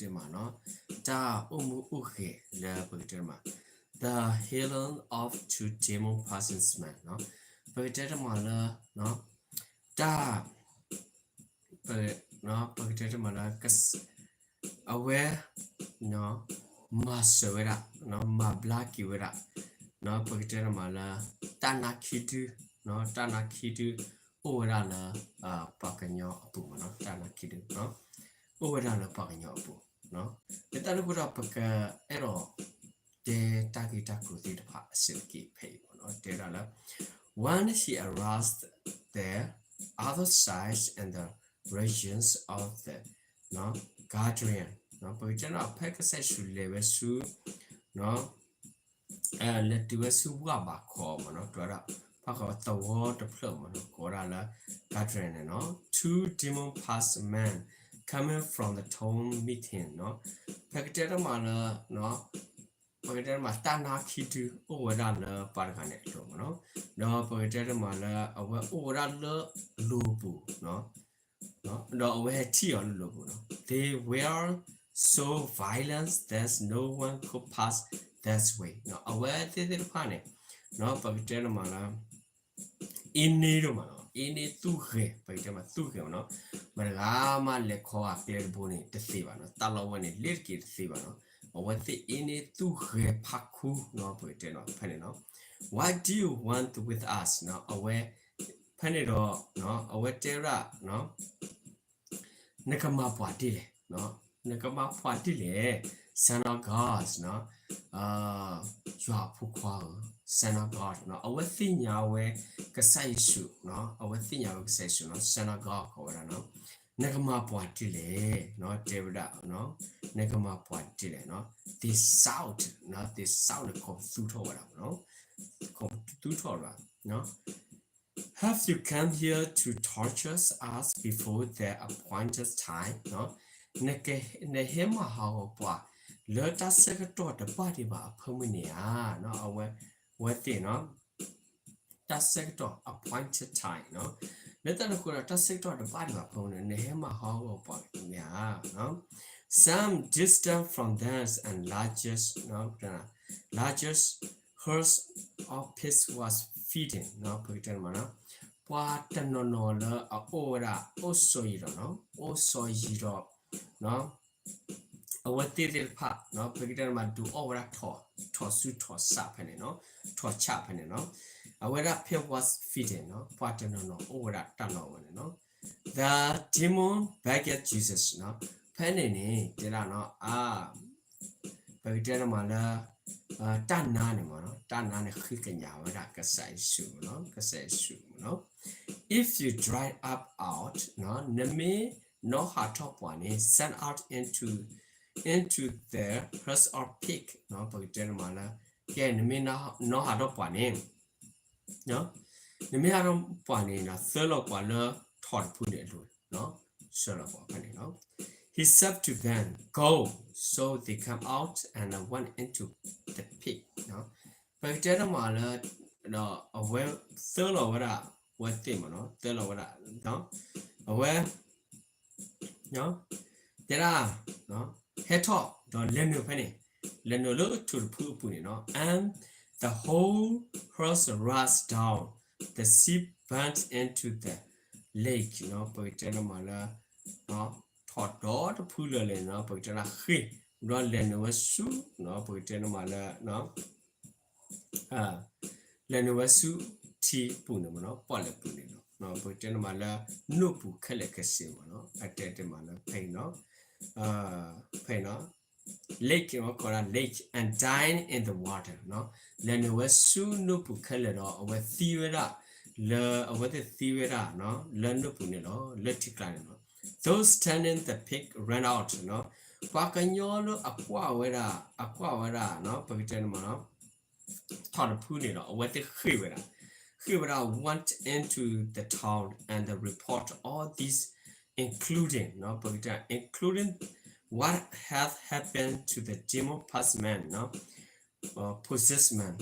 ပကတဲတမးနီၤ, တၢ်အိၣ်မူအိၣ်ဂဲၤလၢပကတဲတမး the healing of two demon possessed men နီၤ, ပကတဲတမးလၢ တၢ် ပ ပကတဲတမးလၢ အဝဲ မၤစၢၤဝဲဒၣ် မၤဘျါက့ၤဝဲဒၣ် ပကတဲတမးလၢ တၢ်နါခံဒု တၢ်နါခံဒု အိၣ်ဝဲဒၣ်လၢ ပှၤကညီအပူၤမးနီၤ, တၢ်နါခံဒု အိၣ်ဝဲဒၣ်လၢပှၤကညီအပူၤ, လၢတၢ်န့ၣ်အဃိဒီး ပကအဲၣ်ဒိး တဲတၢ်ဂ့ၢ်တၢ်ကျိၤသ့ၣ်တဖၣ်အဆၢက့ၤဖဲအံၤမးနီၤ, တဲဒၣ်လၢ When he arrived there, other sides and the regions of the Gadrean ပကတဲနီၤ, ဖဲကစၢ်ယ့ၣ်ၡူးလဲၤဝဲဆူ လဲၤတုၤဝဲဆူဝၣ်ဘးခီမးနီၤ, တဲဝဲဒၣ် ဘၣ်ဃးသဝီတဖျၢၣ်မးနီၤ, ကိးဝဲဒၣ်လၢ Gadrean န့ၣ်နီၤ, two demon possessed men coming from the tomb meet him နီၤ, ပကတဲတမးလၢ ပကတဲတမး တၢ်နါခံဒု အိၣ်ဝဲဒၣ်လၢပှၤတဂၤန့ၣ်အလိၤမးနီၤ, ဒီးပကတဲတမးလၢ အဝဲအိၣ်ဝဲဒၣ်လၢလိၤပူၤ ဒီးအဝဲဟဲထံၣ်အီၤလၢလိၤပူၤနီၤ, they were so violent that no one could pass that way အဝဲသ့ၣ်သ့ၣ်တဖၣ်န့ၣ် ပကတဲတမးလၢ အ့န့ဒိၣ်မးနီၤ, အ့န့သူၣ်ဂဲၤ, ပကတဲမးသူၣ်ဂဲၤမးနီၤ, မတၤတဂၤမးလဲၤခီဂာ်ကျဲတဘိန့ၣ် တသ့ဘၣ်နီၤ, တၢ်လီၢ်ဝဲန့ၣ် လဲၤတက့ၤတသ့ဘၣ်နီၤ, အဝဲသ့ၣ်အ့န့သူၣ်ဂဲၤဖးခူနီၤ, ပကတဲနီၤ ဖဲန့ၣ်နီၤ, What do you want with us နီၤ, အဝဲ ဖဲန့ၣ်ဒီး အဝဲတဲဝဲဒၣ် နကမၤပှၤဒ်လဲၣ်, နကမၤပှၤဒ်လဲၣ်, Son of God နီၤ, ယွၤအဖိခွါဧၢ, Son of God နီၤ, အဝဲသ့ၣ်ညါဝဲကစၢ်ယ့ၣ်ၡူးနီၤ, အဝဲသ့ၣ်ညါဝဲကစၢ်ယ့ၣ်ၡူးနီၤ, Son of God ကိးဝဲဒၣ်နီၤ, နကမၤပှၤဒ်လဲၣ်, တဲဝဲဒၣ် နကမၤပှၤဒ်လဲၣ်နီၤ, they shout နီၤ, they shout န့ၣ် ကိးပသူထီၣ်ဝဲဒၣ်နီၤ, ကိးပသူထီၣ်ဝဲဒၣ် Have you come here to torture us before the appointed time? နဟဲမၤဟးဂီၤပှၤ လၢတၢ်ဆၢကတီၢ်တဘၣ်ဒံးဘၣ်အဖၢမုၢ်န့ၣ်ဧါ, အဝဲသ့ၣ်နီၤ, တၢ်ဆၢကတီၢ် appointed time နီၤ, လၢတၢ်န့ၣ်အဃိဒီး တၢ်ဆၢကတီၢ်တဘၣ်ဒံးဘၣ်အဖၢမုၢ်န့ၣ် နဟဲမၤဟးဂီၤပှၤန့ၣ်ဧါ. Some distance from them a large, large herd of pigs was feeding နီၤ, ပကတဲမးနီၤ, ပှၤတနီၤနီၤလၢအအိၣ်ဝဲဒၣ် အိၣ်စီၤယံၤဒီးနီၤ, အိၣ်စီၤယံၤဒီး အဝဲသ့ၣ်သ့ၣ်တဖၣ်နီၤ, ပကတဲမး ဒုးအီၣ်ဝဲဒၣ် ထိးဆူၣ်ထိးဆၣ်ဖဲန့ၣ်နီၤ, ထိးဆၣ်ဖဲန့ၣ်နီၤ, အဝဲဒၣ် pig was feeding နီၤ, ပှၤတနီၤနီၤအိၣ်ဝဲဒၣ်တၢ်လီၢ်ဝဲန့ၣ်နီၤ. The demon begged Jesus နီၤ, ဖဲန့ၣ်န့ၣ် တဲဒၣ်နီၤ, အါ ပကတဲန့ၣ်မးလၢ တၢ်နါန့ၣ်မးနီၤ, တၢ်နါန့ၣ်ဃ့ကညးဝဲဒၣ်ကစၢ်ယ့ၣ်ၡူးမးနီၤ, ကစၢ်ယ့ၣ်ၡူးမးနီၤ. If you drive us out နီၤ, နမ့ၢ်နီၣ်ဟးထီၣ်ပှၤန့ၣ် send us into, into the herd of pigs နီၤ, ပကတဲန့ၣ်မးလၢ ကဲ နမ့ၢ်နီၣ်ဟးထီၣ်ပှၤန့ၣ် နမ့ၢ်ဟးထီၣ်ပှၤန့ၣ် သၢလီၤပှၤလၢထိးတဖုန့ၣ်အလိၤ, ဆှၢလီၤပှၤဖဲန့ၣ်နီၤ. He said to them, Go. So they came out and went into the pig နီၤ. ပကတဲတမးလၢ ဒီးအဝဲသၢလီၤဝဲဒၣ် အဝဲသ့ၣ်မးနီၤ, သၢလီၤဝဲဒၣ် အဝဲ တဲဒၣ် ဟဲထီၣ်ဒီးလဲၤနုာ်ဖဲန့ၣ်, လဲၤနုာ်လၢထိးတဖုအပူၤန့ၣ်နီၤ. And the whole herd rushed down the steep bank into the lake နီၤ, ပကတဲတမးလၢ ထိးဒီတဖုလၢာ်လဲၣ်နီၤ, ပကတဲတၢ်ဃ့ၢ် ဒီးလဲၤနုာ်ဝဲဆူ ပကတဲတမးလၢ လဲၤနုာ်ဝဲဆူထံပူၤန့ၣ်မးနီၤ, ပီၣ်လဲၣ်ပူၤန့ၣ်လီၤ. ပကတဲတမးလၢ နိၣ်ပူၤခဲလၢာ်ခဲဆ့မးနီၤ, အတဲတမးလၢဖဲအံၤနီၤ, ဖဲအံၤနီၤ, lake ကိးဒၣ် lake and died in the water နီၤ, လဲၤနုာ်ဝဲဆူနိၣ်ပူၤခဲလၢာ်ဒီး အဝဲသံဝဲဒၣ် လၢအဝဲသ့ၣ်သံဝဲဒၣ် လၢနိၣ်ပူၤန့ၣ်လီၤ, လၢထံကျါန့ၣ်လီၤ. Those tending the pig ran out နီၤ, ပှၤကညီလၢအကွၢ်ဝဲဒၣ် အကွၢ်ဝဲဒၣ် ပကတဲန့ၣ်မးနီၤ ထိးတဖုန့ၣ်ဒီး အဝဲသ့ၣ်ဃ့ၢ်ဝဲဒၣ်, ဃ့ၢ်ဝဲဒၣ် went into the town and report all this, including ပကတဲ including what had happened to the demon possessed man, possessed man,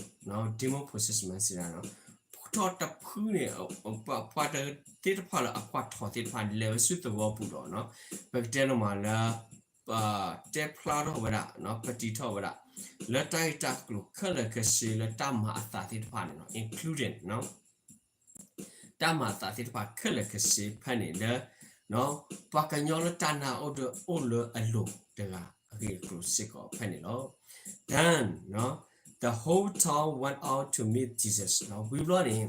demon possessed man စံးဒၣ်နီၤ, ထိးတဖုန့ၣ် ပှၤတသ့ၣ်တဖၣ်လၢအကွၢ်ထိးသ့ၣ်တဖၣ် လဲၤဝဲဆူသဝီပူၤဒီးနီၤ, ပကတဲန့ၣ်မးလၢ တဲဖျါထီၣ်ဝဲဒၣ် ပတံထီၣ်ဝဲဒၣ် လၢတၢ်ဂ့ၢ်တၢ်ကျိၤခဲလၢာ်ခဲဆ့လၢတၢ်မၤအသးသ့ၣ်တဖၣ်န့ၣ်လီၤ. Including တၢ်မၤအသးသ့ၣ်တဖၣ်ခဲလၢာ်ခဲဆ့ဖဲန့ၣ်လၢ ပှၤကညီလၢတၢ်နာ်အိၣ်ဒီးအိၣ်လၢအလိၤတဂၤအဂ့ၢ်အကျိၤစ့ၢ်ကီးဖဲန့ၣ်လီၤ. Then the whole town went out to meet Jesus ဝံၤဘျီန့ၣ်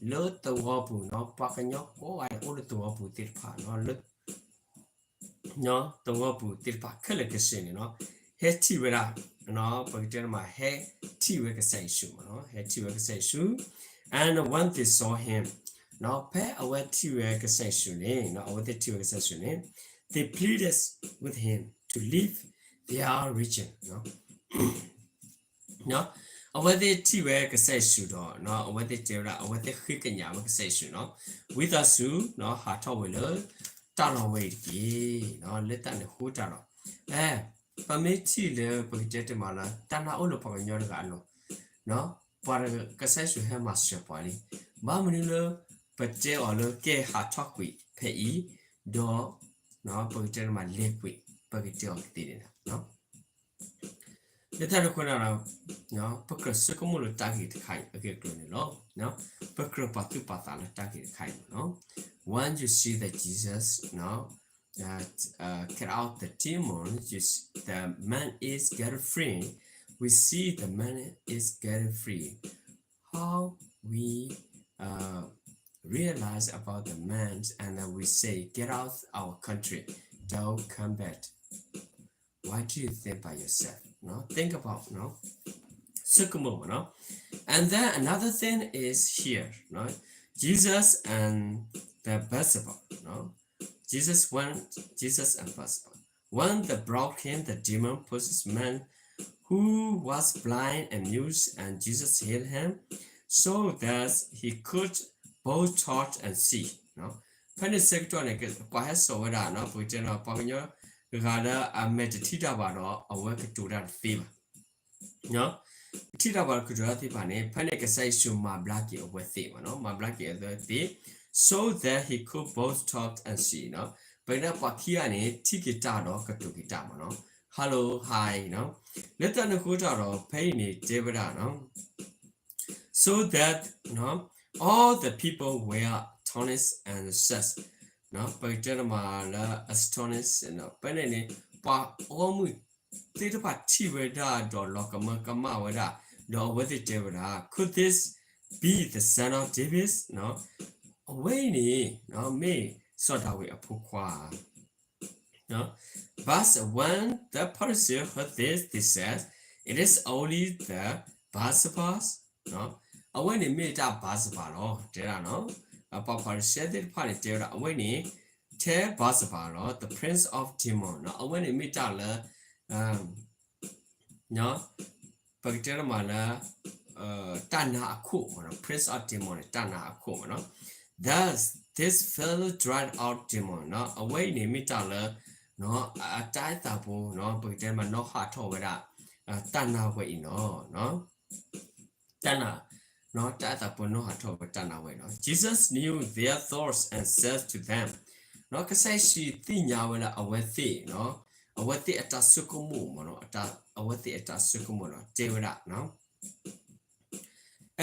လၢသဝီပူၤ ပှၤကညီကိးဂၤဒဲးအိၣ်လၢသဝီပူၤသ့ၣ်တဖၣ် လၢ သဝီပူၤသ့ၣ်တဖၣ်ခဲလၢာ်ခဲဆ့န့ၣ်လီၤ. ဟဲထံၣ်ဝဲဒၣ် ပကတဲတမး ဟဲထံၣ်ဝဲကစၢ်ယ့ၣ်ၡူးမ့ၢ်လီၤ. ဟဲထံၣ်ဝဲကစၢ်ယ့ၣ်ၡူး and when they saw him ဖဲအဝဲထံၣ်ဝဲကစၢ်ယ့ၣ်ၡူးန့ၣ် အဝဲသ့ၣ်ထံၣ်ဝဲကစၢ်ယ့ၣ်ၡူးန့ၣ် they pleaded with him to leave their region အဝဲသ့ၣ်ထံၣ်ဝဲကစၢ်ယ့ၣ်ၡူးဒီး အဝဲသ့ၣ်တဲဝဲဒၣ် အဝဲသ့ၣ်ဃ့ကညးဝဲကစၢ်ယ့ၣ်ၡူးလီၤ. ဝံသးစူၤ ဟးထီၣ်ဝဲလၢ တၢ်လီၢ်ဝဲအံၤတက့ၢ်. လၢတၢ်န့ၣ်အဃိတၢ်ဒီး ပမ့ၢ်ထံၣ်လၢပကတဲတမးလၢ တၢ်နာ်အိၣ်လၢပှၤကညီတဂၤအလိၤ ပှၤကစၢ်ယ့ၣ်ၡူးဟဲမၤစၢၤပှၤလံ. ဘၣ်မနုၤလၢ ပတဲအီၤလၢကဲဟးထီၣ်ကွံာ်ဖဲအံၤ ဒီး ပကတဲတမးလဲၤကွံာ် ပကတဲအီၤကသ့န့ၣ်လီၤ. လၢတၢ်န့ၣ်အဃိဒီး ပကြၢးဆိကမိၣ်လၢတၢ်ဂ့ၢ်တခါအံၤအဂ့ၢ်အကျိၤန့ၣ်လီၤ. ပကြၢးပာ်သူၣ်ပာ်သးလၢတၢ်ဂ့ၢ်တခါအံၤန့ၣ်လီၤ. When you see that Jesus, uh, uh, get out the demon, you s- the man is get free. We see the man is get free. How we uh, realize about the man and then we say, get out our country, don't come back. What do you think by yourself? No? Think about, no? ဆိကမိၣ်မ့ၢ်နီၤ. And then another thing is here, no? Jesus and the Beelzebub, no? Jesus went, Jesus and Beelzebub. When the brought him the demon possessed man who was blind and mute, and Jesus healed him, so that he could both talk and see. ဖဲန့ၣ်ဆၢကတီၢ်န့ၣ် ပှၤဟဲစိာ်ဝဲဒၣ်နီၤ ပကတဲနီၤ ပှၤကညီတဂၤလၢအမဲာ်တထံၣ်တၢ်ဘၣ်ဒီး အဝဲကတိၤတၢ်တသ့ဘၣ်. ထံၣ်တၢ်ဘၣ်ဒီးကတိၤတၢ်သ့ၣ်တဖၣ်န့ၣ် ဖဲန့ၣ်ကစၢ်ယ့ၣ်ၡူးမၤဘျါက့ၤအဝဲသ့ၣ်မ့ၢ်နီၤ မၤဘျါက့ၤအဝဲသ့ၣ် so that he could both talk and see နီၤ ပကတဲပှၤခံဂၤန့ၣ် ထံၣ်က့ၤတၢ်ဒီးကတိၤက့ၤတၢ်မ့ၢ်နီၤ hello hi နီၤ လၢတၢ်န့ၣ်အဃိတၢ်ဒီး ဖဲအံၤန့ၣ်တဲဝဲဒၣ်နီၤ so that နီၤ all the people were astonished and said နီၤ ပကတဲတမးလၢ astonished နီၤ ဖဲန့ၣ်န့ၣ် ပှၤဂီၢ်မုၢ်သ့ၣ်တဖၣ်ထံၣ်ဝဲဒၣ်ဒီး လီၤကမၢကမၣ်ဝဲဒၣ် ဒီးအဝဲသ့ၣ်တဲဝဲဒၣ် could this be the son of David နီၤ အဝဲအံၤန့ၣ် မ့ၢ်စီၤဒၤဝံးအဖိခွါဧါ But when the Pharisees heard this, they said, it is only the Beelzebub အဝဲန့ၣ်မ့ၢ်တၢ် Beelzebub လီၤ တဲဒၣ်နီၤ ပှၤဖၤရံၤၡဲသ့ၣ်တဖၣ်န့ၣ်တဲဝဲဒၣ် အဝဲန့ၣ် ထဲ Beelzebub လီၤ the prince of demon နီၤ အဝဲန့ၣ်မ့ၢ်တၢ်လၢ ပကတဲတမးလၢ တၢ်နါအခိၣ်မ့ၢ်နီၤ prince of demon န့ၣ် တၢ်နါအခိၣ်မ့ၢ်နီၤ Thus this fellow drive out demon နီၤ အဝဲအံၤန့ၣ်မ့ၢ်တၢ်လၢ အတၢ်အဲၣ်သးဖိနီၤ ပကတဲတမးနီၤဟးထီၣ်ဝဲဒၣ် တၢ်နါဝဲအံၤနီၤ တၢ်နါ နီၤ တၢ်အဲၣ်သးဖိနီၤဟးထီၣ်ဝဲတၢ်နါဝဲနီၤ Jesus knew their thoughts and said to them နီၤ ကစၢ်ယ့ၣ်ၡူးသ့ၣ်ညါဝဲလၢအဝဲသ့ၣ်နီၤ အဝဲသ့ၣ်အတၢ်ဆိကမိၣ်မ့ၢ်နီၤ အဝဲသ့ၣ်အတၢ်ဆိကမိၣ်နီၤ တဲဝဲဒၣ်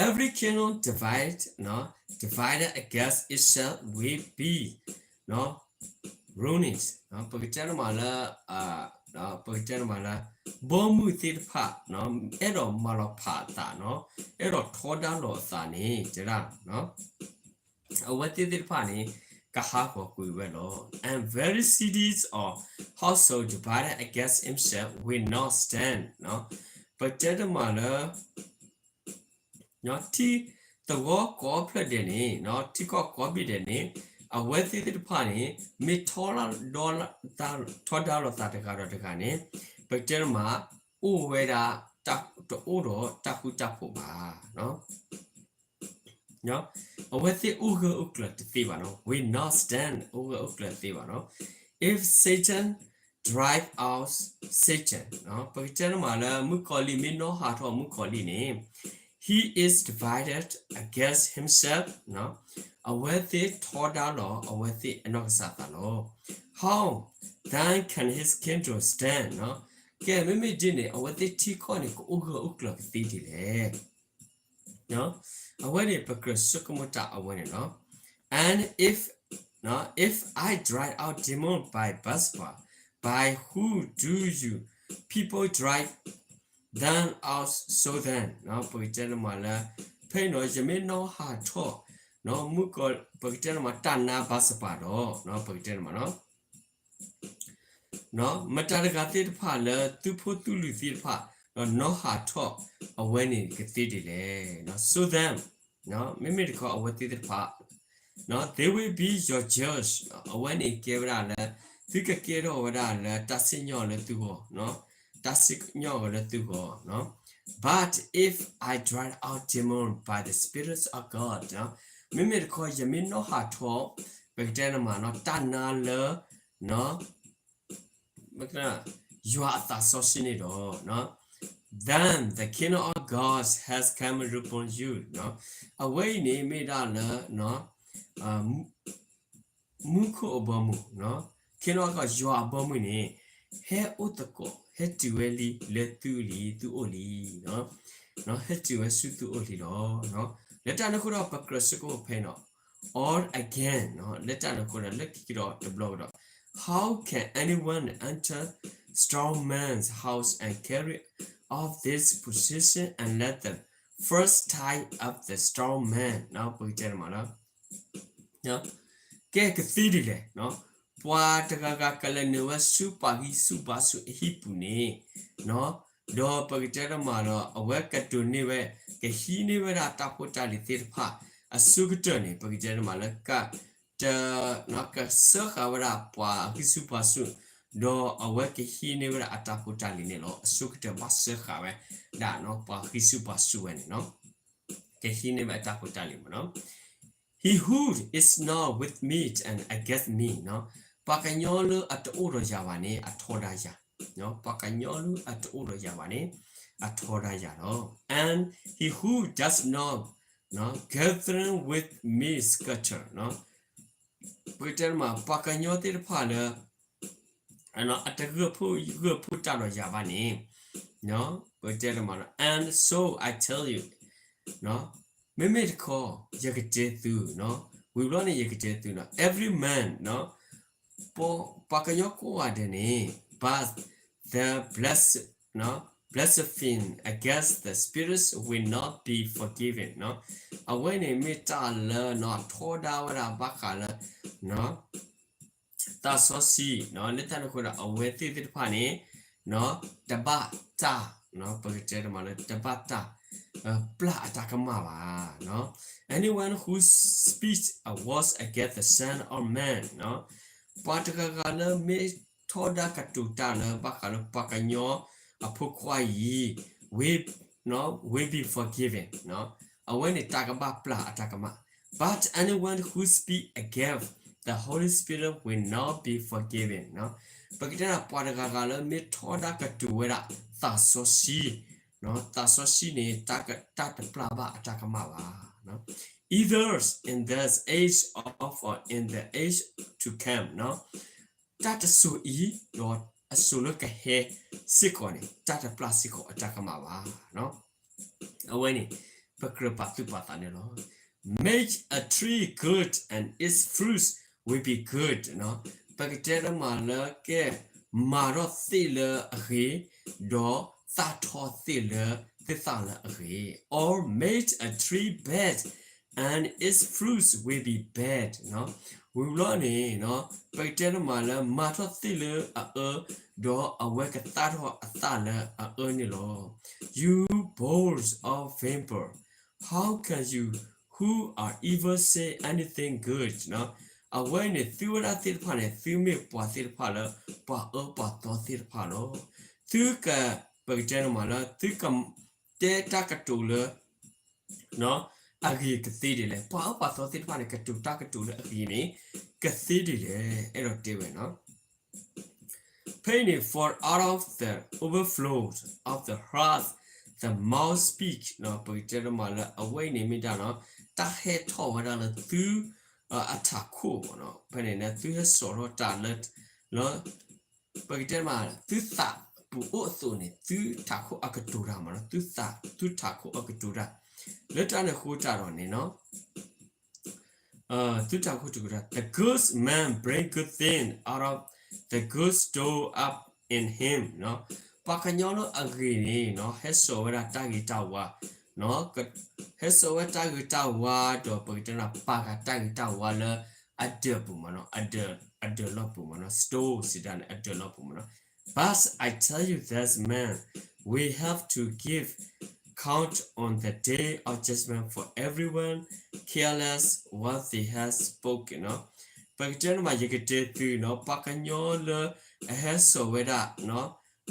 Every kingdom divided, နီၤ divided against itself will be, နီၤ ruined နီၤ ပကတဲတမးလၢ ပကတဲတမးလၢ ဘီမုၢ်သ့ၣ်တဖၣ် နီၤ အဲၣ်ဒိးမၤလီၤဖးအသး နီၤ အဲၣ်ဒိးထီဒါလိာ်အသးန့ၣ် တဲဒၣ် နီၤ အဝဲသ့ၣ်သ့ၣ်တဖၣ်န့ၣ် ကဟးဂီၤကွံာ်ဝဲလီၤ And very cities or household divided against himself will not stand နီၤ ပကတဲတမးလၢ ထံသဝီကိးဖျၢၣ်ဒဲးန့ၣ် ထံကီၢ်ကိးဘ့ၣ်ဒဲးန့ၣ် အဝဲသ့ၣ်သ့ၣ်တဖၣ်န့ၣ် မ့ၢ်ထီဒါ ထီဒါလိာ်သးတဂၤဒီးတဂၤန့ၣ် ပကတဲတမး အိၣ်ဝဲဒၣ် တအိၣ်ဒီးတၢ်ဃူတၢ်ဖိးဘၣ် အဝဲသ့ၣ်အိၣ်ဂၢၢ်အိၣ်ကျၢၤတသ့ဘၣ်နီၤ will not stand အိၣ်ဂၢၢ်အိၣ်ကျၢၤတသ့ဘၣ်နီၤ If Satan drive out Satan ပကတဲတမးလၢ မုၣ်ကီၤလံၢ်မ့ၢ်နီၤဟးထီၣ်မုၣ်ကီၤလံၢ်န့ၣ် he is divided against himself နီၤ အဝဲသ့ၣ်ထီဒါလီၤ အဝဲသ့ၣ်အနီၢ်ကစၢ်သးလီၤ. How then can his kingdom stand? ကဲ မ့မ့ၢ်ဒ်န့ၣ် အဝဲသ့ၣ်ထံကီၢ်န့ၣ် ကအိၣ်ဂၢၢ်အိၣ်ကျၢၤကသ့ဒ်လဲၣ်. အဝဲန့ၣ် ပကြၢးဆိကမိၣ်တၢ်အဝဲန့ၣ်လီၤ. And if, if I drive out demon by Beelzebub, by who do you people drive them out? So then, ပကတဲတမးလၢ ဖဲနီၤ ယမ့ၢ်နီၣ်ဟးထီၣ် မုၣ်ကီၤ ပကတဲတမး တၢ်နါဘးစပၤဒီး ပကတဲတမးနီၤ မတၤတဂၤသ့ၣ်တဖၣ်လၢသုဖိသုလံၤသ့ၣ်တဖၣ် ဒီးနီၣ်ဟးထီၣ်အဝဲန့ၣ်ကသ့ဒ်လဲၣ်. So then, မ့မ့ၢ်တခီအဝဲသ့ၣ်သ့ၣ်တဖၣ် they will be your judge. အဝဲန့ၣ်ကဲဝဲဒၣ်လၢ သုကကဲထီၣ်ဝဲဒၣ်လၢတၢ်စံၣ်ညီၣ်လၢသုဂီၢ်, တၢ်စံၣ်ညီၣ်ဝဲလၢသုဂီၢ်. But if I drive out demon by the Spirit of God, မ့မ့ၢ်တခီ ယမ့ၢ်နီၣ်ဟးထီၣ် ပကတဲနမးနီၤ တၢ်နါလၢ ယွၤအသးစီဆှံန့ၣ်ဒီး then the kingdom of God has come upon you. အဝဲအံၤန့ၣ်မ့ၢ်ဒၣ်လၢ မူခိၣ်အဘီအမုၢ်, kingdom of God ယွၤအဘီအမုၢ်န့ၣ် ဟဲအိၣ်သကိး ဟဲတုၤဝဲလံလၢသုလံ သုအိၣ်လံ ဟဲတုၤဝဲဆူသုအိၣ်လံလီၤ. လၢတၢ်န့ၣ်အဃိဒီး ပကြၢးဆိကမိၣ်ဖဲနီၤ all again, လၢတၢ်န့ၣ်အဃိဒီး လၢခံကဒီးတဘျီကဒီး how can anyone enter strong man's house and carry off this possession unless the first tie up the strong man? ပကတဲတမးလၢ ကဲကသ့ဒ်လဲၣ်, ပှၤတဂၤဂၤကလဲၤနုာ်ဝဲဆူပှၤဂံၢ်ဆူၣ်ဘါဆူၣ်အဟံၣ်ပူၤန့ၣ် ဒီးပကတဲတမးဒီး အဝဲကဒိးန့ၢ်ဝဲ ကဟံးန့ၢ်ဝဲဒၣ်တၢ်ဖိတၢ်လံၤသ့ၣ်တဖၣ် အဆိကတၢၢ်န့ၣ် ပကတဲတမးလၢက တ ကစၢဃာ်ဝဲဒၣ်ပှၤဂံၢ်ဆူၣ်ဘါဆူၣ်, ဒီးအဝဲကဟံးန့ၢ်ဝဲဒၣ်အတၢ်ဖိတၢ်လံၤန့ၣ်လီၤ. အဆိကတၢၢ်ဘၣ်စၢဃာ်ဝဲဒၣ်နီၤ ပှၤဂံၢ်ဆူၣ်ဘါဆူၣ်ဝဲန့ၣ်နီၤ ကဟံးန့ၢ်ဝဲအတၢ်ဖိတၢ်လံၤမးနီၤ He who is not with me and against me နီၤ ပှၤကညီလၢအတအိၣ်ဒီးယၤဘၣ်န့ၣ် အထီဒါယၤ, ပှၤကညီလၢအတအိၣ်ဒီးယၤဘၣ်န့ၣ် အထီဒါယၤလီၤ. And he who does not gather with me scatter ပကတဲတမး ပှၤကညီသ့ၣ်တဖၣ်လၢ အတဂၢၢ်ဖှိၣ်ဂၢၢ်ဖှိၣ်တၢ်ဒီးယၤဘၣ်န့ၣ် ပကတဲတမးလၢ and so I tell you မ့မ့ၢ်တခီ ယကတဲသု ဝံၤဘျီန့ၣ် ယကတဲသုနီၤ every man ပှၤကညီကိးဂၤဒဲးန့ၣ် but the blas- blasphemy against the Spirit will not be forgiven အဝဲန့ၣ်မ့ၢ်တၢ်လၢနီၤ ထီဒါဝဲဒၣ်ဘၣ်ဃးလၢ သးစီဆှံ လၢတၢ်န့ၣ်အဃိဒီး အဝဲသ့ၣ်သ့ၣ်တဖၣ်န့ၣ် တဘၣ်တၢ် ပကတဲတမးလၢ တဘၣ်တၢ် ပျၢ်အတၢ်ကမၣ်ဘၣ် Anyone who speaks a word against the Son of Man ပှၤတဂၤဂၤလၢမ့ၢ်ထီဒါကတိၤတၢ်လၢဘၣ်ဃးလၢပှၤကညီအဖိခွါအံၤ will, will be forgiven အဝဲန့ၣ်တၢ်ကဘၣ်ပျၢ်အတၢ်ကမၣ် But anyone who speak against the Holy Spirit will not be forgiven ပကတဲဒၣ်ပှၤတဂၤဂၤလၢမ့ၢ်ထီဒါကတိၤဝဲဒၣ်သးစီဆှံ သးစီဆှံန့ၣ် တၢ်တပျၢ်ဘၣ်အတၢ်ကမၣ်ဘၣ် either in this age or in the age to come တၢ်တစိၤအံၤ ဒီးအစိၤလၢကဟဲစ့ၢ်ကီးန့ၣ် တၢ်တပျၢ်စ့ၢ်ကီးအတၢ်ကမၣ်ဘၣ် အဝဲန့ၣ် ပကြၢးပာ်သူၣ်ပာ်သးန့ၣ်လီၤ. Make a tree good and its fruits will be good ပကတဲတမးလၢကဲ မၤထီၣ်သ့ၣ်လၢအဂ့ၤ ဒီးသၣ်ထီၣ်သ့ၣ်လၢသ့ၣ်သၣ်လၢအဂ့ၤ or make a tree bad and its fruits will be bad ဝံၤဘျီန့ၣ် ပကတဲတမးလၢ မၤထီၣ်သ့ၣ်လၢအအၢ ဒီးအဝဲကသၣ်ထီၣ်အသၣ်လၢအအၢန့ၣ်လီၤ. You bowls of vapor, how can you who are evil say anything good? အဝဲန့ၣ်သုဝဲဒၣ်သ့ၣ်တဖၣ်န့ၣ် သုမ့ၢ်ပှၤသ့ၣ်တဖၣ်လၢ ပှၤအၢပှၤသီသ့ၣ်တဖၣ်လီၤ. သုက ပကတဲတမးလၢ သုကတဲတၢ်ကတိၤလၢ အဂ့ၤကသ့ဒ်လဲၣ်. ပှၤအၢပှၤသီသ့ၣ်တဖၣ်န့ၣ် ကတိၤတၢ်ကတိၤလၢအဂ့ၤန့ၣ် ကသ့ဒ်လဲၣ်. အဲၣ်ဒိးတဲဝဲနီၤ ဖဲအံၤန့ၣ် for out of the overflow of the heart the mouth speak ပကတဲတမးလၢအဝဲအံၤန့ၣ်မ့ၢ်ဒၣ်နီၤ တၢ်ဟဲထီၣ်ဝဲဒၣ်လၢသု အထးခိၣ်မ့ၢ်နီၤ, ဖဲန့ၣ်န့ၣ် သုဟဲစိာ်ထီၣ်တၢ်လၢ လၢ ပကတဲမး သုသးပူၤအိၣ်အသိးန့ၣ် သုထးခိၣ်အကတိၤတၢ်မ့ၢ်နီၤ, သုသး သုထးခိၣ်အကတိၤတၢ် လၢတၢ်န့ၣ်အဃိတၢ်ဒီးန့ၣ်နီၤ သုထးခိၣ်ကတိၤတၢ် The good man bring good thing out of the good store up in him နီၤ, ပှၤကညီလၢအဂ့ၤန့ၣ်နီၤ ဟဲစိာ်ဝဲဒၣ်တၢ်ဂ့ၤတၢ်ဝါ ဟဲစိာ်ဝဲတၢ်ဂ့ၤတၢ်ဝါ ဒီးပကတဲဒၣ် ပာ်ဃာ်တၢ်ဂ့ၤတၢ်ဝါလၢအဒၢးပူၤမ့ၢ်နီၤ, အဒၢးလီၢ်ပူၤမ့ၢ်နီၤ, store စံးတၢ်န့ၣ် အဒၢးလီၢ်ပူၤမ့ၢ်နီၤ. But I tell you this, man, we have to give count on the day of judgment for everyone careless what they have spoken နီၤ. ပကတဲန့ၣ်မး ယကတဲသုနီၤ ပှၤကညီလၢအဟဲစိာ်ဝဲဒၣ်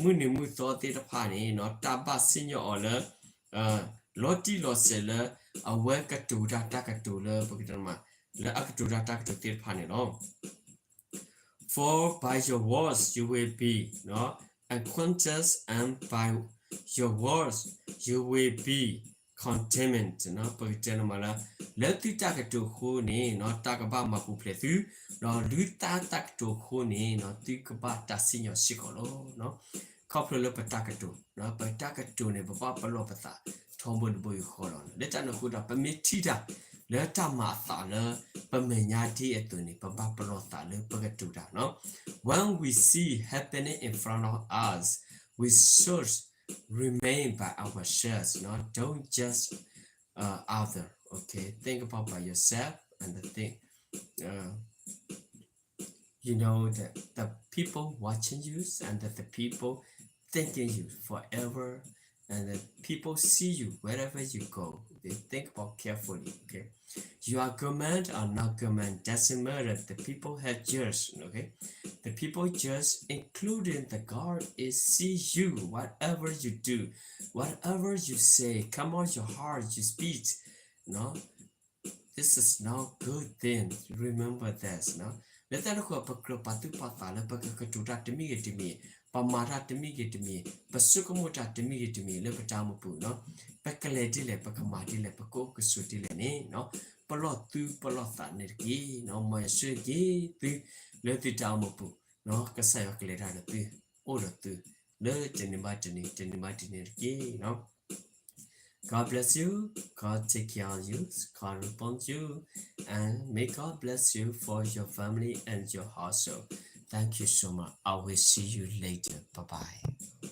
မုၢ်နံၤမုၢ်သီသ့ၣ်တဖၣ်န့ၣ်နီၤ တၢ်ဘၣ်စံၣ်ညီၣ်အီၤလၢ လီၤတံၢ်လီၤဆဲးလၢ အဝဲကတိၤတၢ်တၢ်ကတိၤလၢ ပကတဲန့ၣ်မး လၢအကတိၤတၢ်တၢ်ကတိၤသ့ၣ်တဖၣ်န့ၣ်လီၤ. For by your words you will be acquainted, and by your words you will be condemned နီၤ. ပကတဲန့ၣ်မးလၢ လၢသုတၢ်ကတိၤအဃိန့ၣ်နီၤ တၢ်ကဘၣ်မၤပူၤဖျဲးသု, ဒီးလၢသုတၢ်ကတိၤအဃိန့ၣ်နီၤ သုကဘၣ်တၢ်စံၣ်ညီၣ်စ့ၢ်ကီးလီၤ. ခီဖျိလၢပတၢ်ကတိၤ, ပတၢ်ကတိၤန့ၣ် ပဘၣ်ပလီၢ်ပသး ထီဘိတဘိယူၢ်ဃီလီၤ. လၢတၢ်န့ၣ်အဃိဒီး ပမ့ၢ်ထံၣ်တၢ်လၢတၢ်မၤအသးလၢ ပမဲာ်ညါဒ်အသိးန့ၣ် ပဘၣ်ပလီၢ်သးလၢပကတိၤတၢ်နီၤ. When we see happening in front of us, we should remain by ourselves, no? Don't judge uh, other, okay? Think about by yourself and think, uh, you know that the people watching you and that the people thinking you forever and the people see you wherever you go. They think about carefully, okay? You are good man or not good man, doesn't matter. The people have judged, okay? The people judge, including the God, is see you, whatever you do, whatever you say, come out your heart, you speak, no? This is not good thing. Remember this, no? လၢတၢ်န့ၣ်အဃိ ပကြၢးပာ်သူၣ်ပာ်သးလၢပကကတိၤတၢ်တမံၤဂ့ၤတမံၤ, ပမၤတၢ်တမံၤဂ့ၤတမံၤ, ပဆိကမိၣ်တၢ်တမံၤဂ့ၤတမံၤလၢပတၢ်အိၣ်မူပူၤနီၤ, ပကလဲၤဒ်လဲၣ်, ပကမၤဒ်လဲၣ်, ပကအိၣ်ကဆိးဒ်လဲၣ်န့ၣ်နီၤ, ပလီၢ်သူပလီၢ်သးန့ၣ်တက့ၢ်နီၤ, မ်ယွၤဆိၣ်ဂ့ၤသုလၢသုတၢ်အိၣ်မူပူၤနီၤ, ကစၢ်ယွၤကလဲၤတၢ်ဒီးသု, အိၣ်ဒီးသု, လၢတနံၤဘၣ်တနံၤ, တနံၤဘၣ်တနံၤတက့ၢ်နီၤ. God bless you. God take care of you. God upon you. And may God bless you for your family and your household. Thank you so much. I will see you later. Bye bye.